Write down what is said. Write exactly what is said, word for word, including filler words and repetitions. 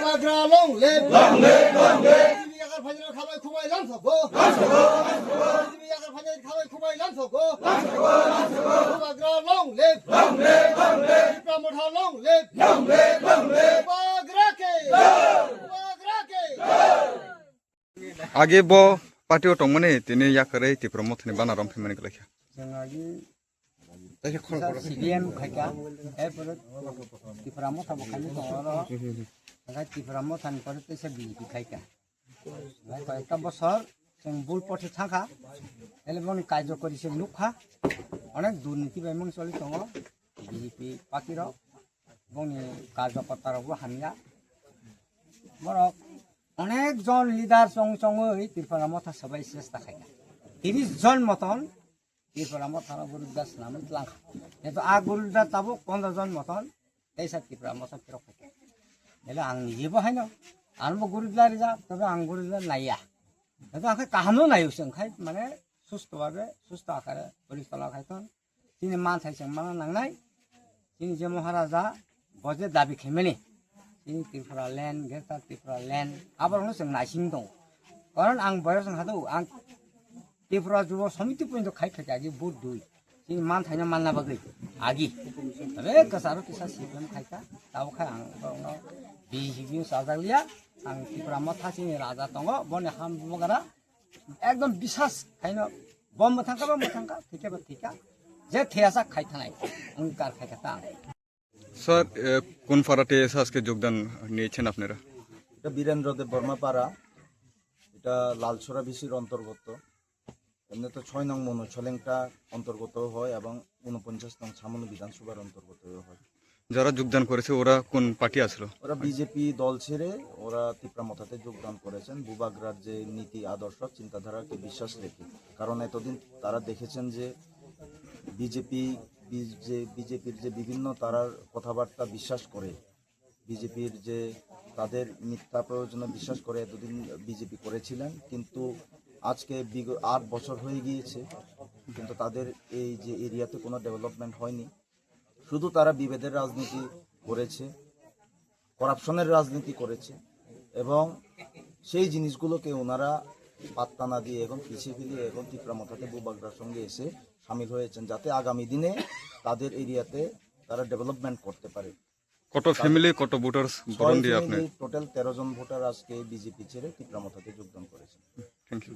Bubagra long live! Long live! Long live! B J P yakar phainai khabai khubai lam sokgo. Lam sokgo! Lam sokgo! B J P yakar phainai khabai khubai lam sokgo. Lam sokgo! Lam sokgo! Bubagra long live! Long live! Long live! Tipra Motha long live! Long live! Long live! Bubagra ke! Bubagra ke! Age bo party o tongmani tini yakarwi Tipra Mothani bana romphimani kwlaikha. Chwng agi C P M khaika, erpore Tipra Motha bo khaini tongo oro. Hwnkhe Tipra Mothani pore teisa B J P khaika. Hwnkhe koyekta bosor chwng bul pothi thangkha, ele boni karjokori se nukha, onek durniti bai mung choli tongo B J P party rok, boni karjokorta rok bo hamya. Borok onek jon leader chong chongwi Tipra Motha sabai chesta khaika. Tiris jon moton Tipra Motha no gurudda swnamwi twlang kha. Kintu a gurudda tabuk pondro jon moton teisa Tipra Motha phirok khaika. Ele ang nije bo haino, ang bo gurudda rijak, tobe ang gurudda naiya. Kintu ang khe kaham no naio se, wngkhai mane susto babe, susto akare police tola khai thon. Chini manthai chwng mana nangnai. Chini je Maharaja bo je dabi khaimani, chini Tripura land, Greater Tripura land, aborokno chwng naising tongo. Karon ang boyos wngkha do, ang Tripura Jubo Samiti pointo khai khaikha agi vote dui. Chini manthaino manna bagwi agi. Re kwcharo kisa C P M khaikha, tabuk khe ang borokno B J P o chajakliya. Ang Tripura Motha chini raja tongo, boni ham bogara ekdom bisas khaino, bo mwthangkha, bo mwthangkha, thikhe bo thikha, je thiyasa khai thanai, ang kar khaikha ta. Sir, এ, কোন পার্টিতে আজকে যোগদান নিয়েছেন আপনারা? এটা বীরেন্দ্র দেব বর্মা পাড়া, এটা লালছড়া ভিসির অন্তর্গত। এমনি তো ছয় নং মনু ছলেংটা অন্তর্গত হয় এবং ঊনপঞ্চাশ নং ছামনু বিধানসভার অন্তর্গত হয়। যারা যোগদান করেছে ওরা কোন পার্টি আসলো? ওরা বিজেপি দল ছেড়ে ওরা তিপ্রা মথাতে যোগদান করেছেন, বুবাগ্রার যে নীতি আদর্শ চিন্তাধারাকে বিশ্বাস রেখে। কারণ এতদিন তারা দেখেছেন যে বিজেপি, বিজে-, বিজেপির যে বিভিন্ন তারার কথাবার্তা বিশ্বাস করে, বিজেপির যে তাদের মিথ্যা প্ররোচনা বিশ্বাস করে এতদিন বিজেপি করেছিলেন, কিন্তু আজকে বিগ-, আট বছর হয়ে গিয়েছে, কিন্তু তাদের এই যে এরিয়াতে কোনো ডেভেলপমেন্ট হয়নি। শুধু তারা বিভেদের রাজনীতি করেছে, করাপশনের রাজনীতি করেছে এবং সেই জিনিসগুলোকে ওনারা পাত্তা না দিয়ে এখন পিছিয়ে ফেলিয়ে এখন তিপ্রা মথাতে বুবাগ্রার সঙ্গে এসে সামিল হয়েছেন, যাতে আগামী দিনে তাদের এরিয়াতে তারা ডেভেলপমেন্ট করতে পারে। কত ফ্যামিলি, কত ভোটার্স ছয় বরণ দিয়ে আপনি? ফ্যামিলি, টোটাল তেরো জন ভোটার আজকে বিজেপি ছেড়ে তিপ্রা মথাতে যোগদান করেছেন। Thank you.